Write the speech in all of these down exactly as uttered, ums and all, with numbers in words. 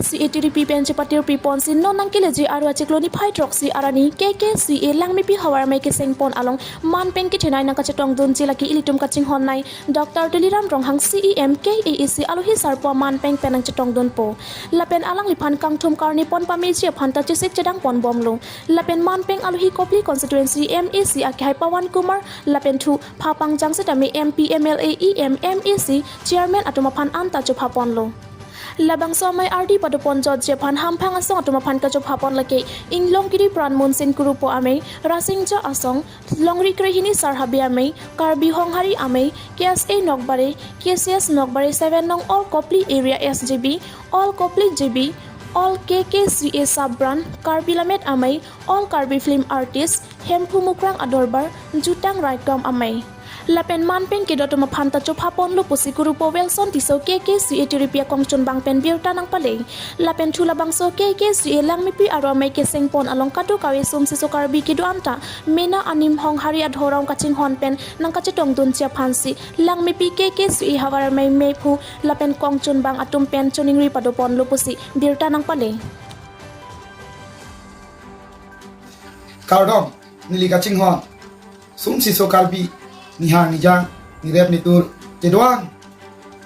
KKCA tiripi pen chepatirpi ponsi non nangkeleji Aru achiklo niphai throksi arni KKCA Langmepi havar amei keseng pon along manpeng kethenei nangkachetongdunji lake ilitum kachinghonnei Doctor Tuliram Ronghang, CEM, KAAC alohi sarpo manpeng pen nangchetongdunpo. Lapen alangliphan kangthum karni pon pameji aphanta chesik chedang ponbomlo. Lapen manpeng alohi Kopili constituency MAC akehai Pawan Kumar lapen thu phapang jangsetame MP, MLA, EM, MAC, chairman atum aphan anta chophaponlo. Labangso amei ardi padoponjotji aphan hamphang asong atum aphan kachophapon lake Inglongkiri Pran Munsin Kurupo amei, Rasingja asong, Longri Krehini Sarhabi amei, Karbi Honghari amei, KSA Nokbare, KCS Nokbare seven nong All Kopili Area SGB, All Kopili GB, All KKCA Sub Branch, Karbi Lammet amei, All Karbi Film Artist, Hemphu Mukrang Adorbar, Jutang Raikom amei. Lapen manpeng kedo atum aphanta chophaponlo pusi Kurupo Wilson Tisso, KKCA tiripi akongchunbang pen birta nangpale. Lapen thu labangso KKCA Langmepi Aru amei keseng pon along kadokave sumsi so Karbi kedo anta mena anim Honghari adhorom kachinghon pen nangkachetongdunji aphansi Langmepi KKCA havar amei mephu lapen kongchunbang atum pen choningri padoponlo pusi birta nangpale. Kardom, neli kachinghon sumsi so Karbi nihang nijang nirep nitur kedo-an,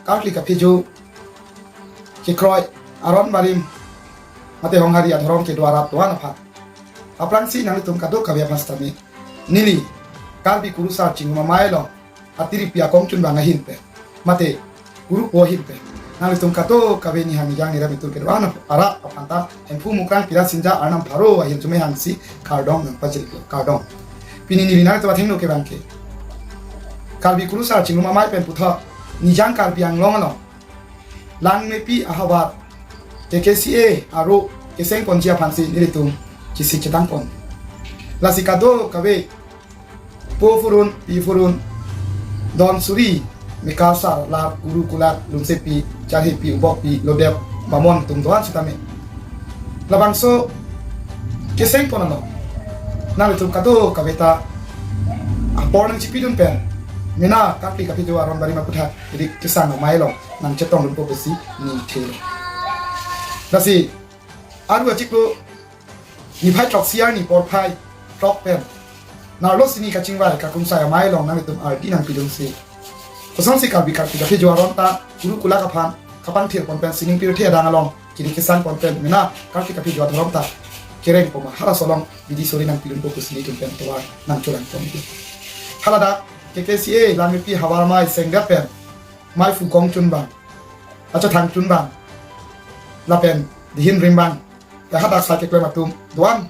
karkli kaphejo kekroi aron barim mate Honghari adhorom kedo arat do-an aphan. Aphrangsi nanglitum kadokave aphan sitame neli Karbi Kurusar Chingrum Amei along atiripi akongchunbang ahin pen mate Kurupo ahin pen nanglitum kadokave nihang nijang nirep nitur kedo-an arat aphanta Hemphu Mukrang Pira Sinja Arnam Pharo ahin chume hangsi kardom nangpajirlo, kardom. Pini neli nanglitum athengno kevang ke Karbi Kurusar Chingrum Amei pen puthot nijang Karbi Anglong along Langmepi ahavar KKCA Aru keseng ponji aphansi nelitum chesik chedang pon. Lasi kadokave po phurun, pi phurun, don suri, mekar sar, lar, guru, kulak, lunsepi, charhepi, ubokpi, lodep, bamon atum do-an sitame labangso keseng pon along nanglitum kadokave ta apor nangchipidun pen mena karkli kaphejo aron barim aphuthak dik kesang amei along nangchetongdunpo pusi ningthelo. Lasi Aru achiklo niphai throksi arni porphai throk pen Narlo Sini kachingvai kakumsai amei along nanglitum ardi nangpidunsi kosonsi Karbi karkli kaphejo aron ta guru kulak aphan kapangthir pon pen sining pirthe adang along kiri kesang pon pen mena karkli kaphejo adhorom ta kereng poma halaso along bidi suri nangpidunpo pusi nelitum pen tovar nangcholang pon. Haladak KKCA Langmepi havar amei sengdet pen meiphu kongchunbang, achethang chunbang lapen dihin rimbang, ya hadak sai keklem atum do-an,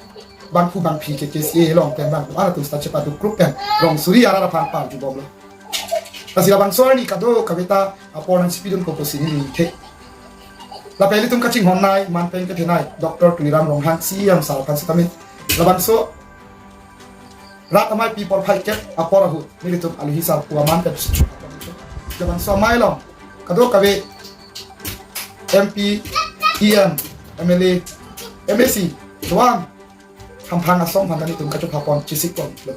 bangphu bangphi KKCA along pen bang do-an atum sita chepaduk group pen rong suri arat aphan parjubomlo. Lasi labangso arni kadokave ta apor nangchipidunpo pusi neli ningthe. Lapen ilitum kachinghonnei manpeng kethenei Doctor Tuliram Ronghang CEM sar aphan sitame labangso rat ameipi porphai kep apor ahut nelitum alohi sarpo aman pen labangso amei along kadokave MP, EM, MLA, MAC do-an hamphang asong aphan nelitum kachophapon chesik ponlo.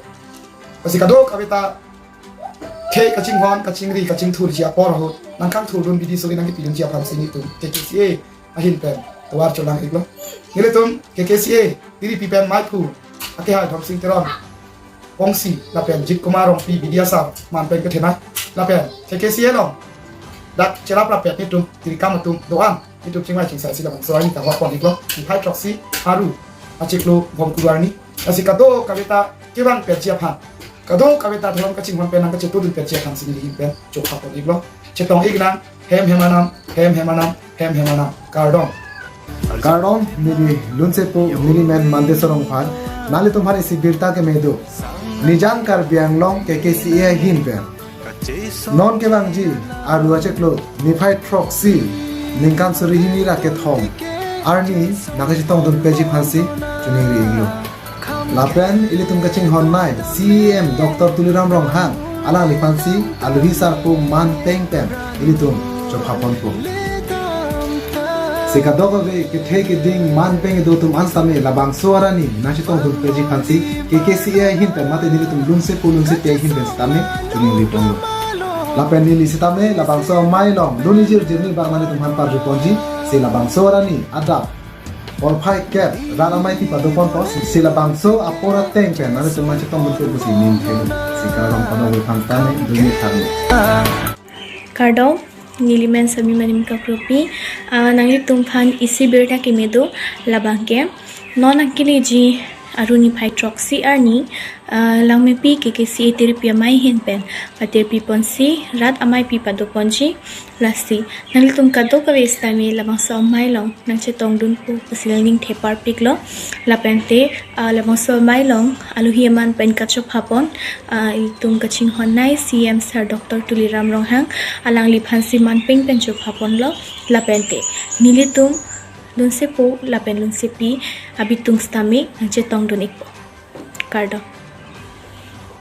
Lasi kadokave ta khei kachinghon, kachingri, kachingthurji apor ahut nangkangthurdun bidi suri nangkipidunji aphansi nelitum KKCA ahin pen tovar cholang iklo. Nelitum KKCA tiripi pen meiphu akehai Dhomsing Teron kongsi lapen Jit Kumar Rongpi Bidya sar manpeng kethenei lapen KKCA along dak cherap rapet nelitum tirikam atum do-an nelitum chingvai chingsaisi labangso arni ta hot pon iklo. Niphai throksi Aru achiklo bom kuru arni. Lasi kadokave ta kevang petji aphan, kadokave ta dhorom kachinghon pen nangkachetongdun petji aphansi neli ahin pen chophapon iklo. Chetong iknang, hem hem anam, hem hem anam, hem hem anam. Kardom. Kardom, neli lunsepo, neli men Mandeswa Rongphar, nanglitum aphan isi birta keme do. Nijang Karbi Anglong KKCA ahin pen non kevangji Aru achiklo niphai throksi ningkan suri hini ra kethom arni nangkachetongdun peji aphansi choningri iklo. Lapen ilitum kachinghonnei CEM Doctor Tuliram Ronghang alangliphansi alohi sarpo manpeng pen ilitum chophaponpo. Si kadokave kethe keding manpeng kedo atum an sitame labangso arni nangchetongdun peji aphansi KKCA ahin pen mate nelitum lunsepo lunsepi ahin pen sitame choningri ponlo. Lapen neli sitame labangso amei along dun ijir jirni bak nanglitum aphan parju ponji, si labangso arni adap porphai kep rat ameipi pado ponpo, si labangso apor ateng pen nanglitum aphan chetong dun pusi ning thelo. Si kardom, kardom, aphan tame dun ni tharni. Kardom, neli men Sami Manim Kakropi, ah, nanglitum aphan isi birta keme do, labang ke non nangkeleji arni phai throksi arni, ah, Langmepi K K C A tirpi amei ahin pen patirpi ponsi rat ameipi pado ponji. Lasi nanglitum kadokave sitame labangso amei along nangchetong dunpo pusi ning the parpiklo. Lapente, ah, labangso amei along alohi aman pen kachopha pon, ah, ilitum kachinghon nei C M Sir Doctor Tuliram Ronghang, alangliphan si manpeng pen chopha ponlo. Lapente nelitum lunsepo lapen lunsepi abitung sitame nangchetong dun ikpo. Kardom.